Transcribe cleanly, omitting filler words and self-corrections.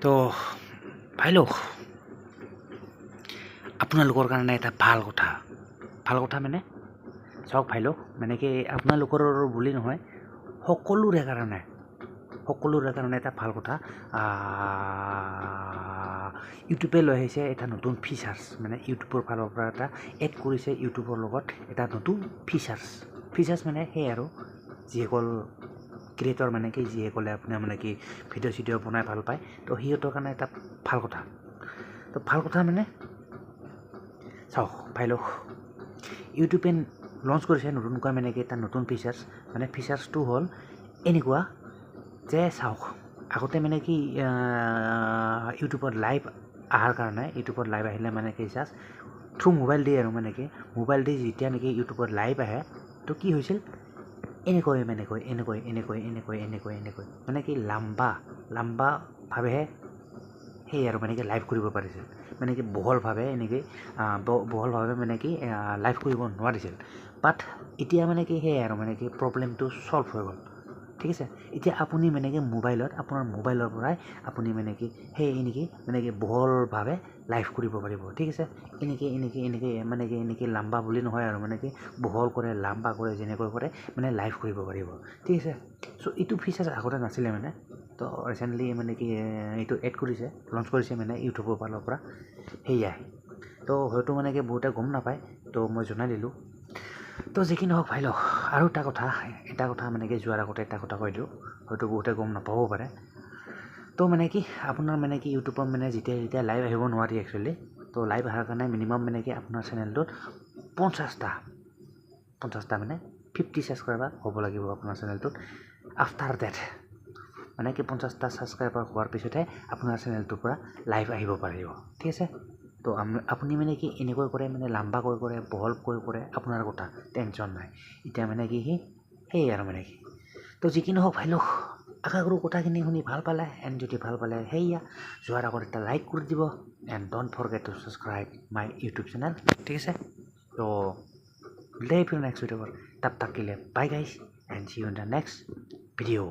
তো भाई लोग, আপোনালোকৰ কাৰণে এটা ভাল কথা। ভাল কথা মানে চাওক भाई लोग, মানে কি আপোনালোকৰ বুলি নহয়, সকলোৰে কাৰণে এটা ভাল কথা। ইউটিউবে লৈ আহিছে এটা নতুন ফিচাৰ্ছ, মানে ইউটিউবৰ ফালৰ পৰা এটা এড কৰিছে ইউটিউবৰ লগত এটা নতুন ফিচাৰ্ছ। ফিচাৰ্ছ মানে সেই আৰু যিসকল ক্ৰিয়েটৰ, মানে কি যিসকলে আপোনাৰ মানে কি ভিডিঅ' চিডিঅ' বনাই ভাল পায়, তো সিহঁতৰ কাৰণে এটা ভাল কথা। তো ভাল কথা মানে চাওক भाई लोग, ইউটিউবে লঞ্চ কৰিছে নতুনকৈ মানে কি এটা নতুন ফিচাৰ্ছ। মানে ফিচাৰ্ছটো হ'ল এনেকুৱা যে চাওক, আগতে মানে কি ইউটিউবত লাইভ অহাৰ কাৰণে, ইউটিউবত লাইভ আহিলে মানে কি জাষ্ট থ্ৰু মোবাইল দি আৰু মানে কি মোবাইল দি যেতিয়া নেকি ইউটিউবত লাইভ আহে, তো কি হৈছিল, এনেকৈ মানে কৈ এনেকৈ এনেকৈ এনেকৈ এনেকৈ এনেকৈ মানে কি লাম্বা লাম্বাভাৱেহে সেই আৰু মানে কি লাইভ কৰিব পাৰিছিল। মানে কি বহলভাৱে এনেকৈ বহলভাৱে মানে কি লাইভ কৰিব নোৱাৰিছিল। বাট এতিয়া মানে কি সেয়াই আৰু মানে কি প্ৰব্লেমটো ছল্ভ হৈ গ'ল, ঠিক আছে। এতিয়া আপুনি মানে কি মোবাইলত, আপোনাৰ মোবাইলৰ পৰাই আপুনি মানে কি সেই এনেকি মানে কি বহলভাৱে লাইভ কৰিব পাৰিব, ঠিক আছে। এনেকৈ এনেকৈ এনেকৈ মানে কি এনেকৈ লাম্বা বুলি নহয় আৰু মানে কি বহল কৰে, লাম্বা কৰে, যেনেকৈ কৰে মানে লাইভ কৰিব পাৰিব, ঠিক আছে। চ' এইটো ফিচাৰ্ছ আগতে নাছিলে মানে, তো ৰিচেণ্টলি মানে কি এইটো এড কৰিছে, লঞ্চ কৰিছে মানে ইউটিউবৰ ফালৰ পৰা, সেয়াই। তো হয়তো মানে কি বহুতে গম নাপায়, তো মই জনাই দিলোঁ। তো যি কি নহওক भाई लोग, আৰু এটা কথা মানে কি যোৱাৰ আগতে এটা কথা কৈ দিওঁ, হয়তো বহুতে গম নাপাবও পাৰে। তো মানে কি আপোনাৰ মানে কি ইউটিউবত মানে যেতিয়া যেতিয়া লাইভ আহিব নোৱাৰি একচুৱেলি। তো লাইভ অহাৰ কাৰণে মিনিমাম মানে কি আপোনাৰ চেনেলটোত 50টা মানে 50 ছাবস্ক্ৰাইবাৰ হ'ব লাগিব আপোনাৰ চেনেলটোত। আফটাৰ ডেট মানে কি 50টা ছাবস্ক্ৰাইবাৰ হোৱাৰ পিছতহে আপোনাৰ চেনেলটোৰ পৰা লাইভ আহিব পাৰিব, ঠিক আছে। তো আপুনি মানে কি এনেকৈ কৰে, মানে লাম্বাকৈ কৰে, বহলকৈ কৰে, আপোনাৰ কথা, টেনশ্যন নাই। এতিয়া মানে কি সেয়ে আৰু মানে কি তো যি কি নহওক ভাই লোক, আশা কৰোঁ কথাখিনি শুনি ভাল পালে। এণ্ড যদি ভাল পালে, সেয়া যোৱাৰ আগত এটা লাইক কৰি দিব and don't forget to subscribe my YouTube channel, ঠিক আছে। তো मिलते हैं फिर नेक्स्ट वीडियो पर, तब तक के लिए bye guys and see you in the next video.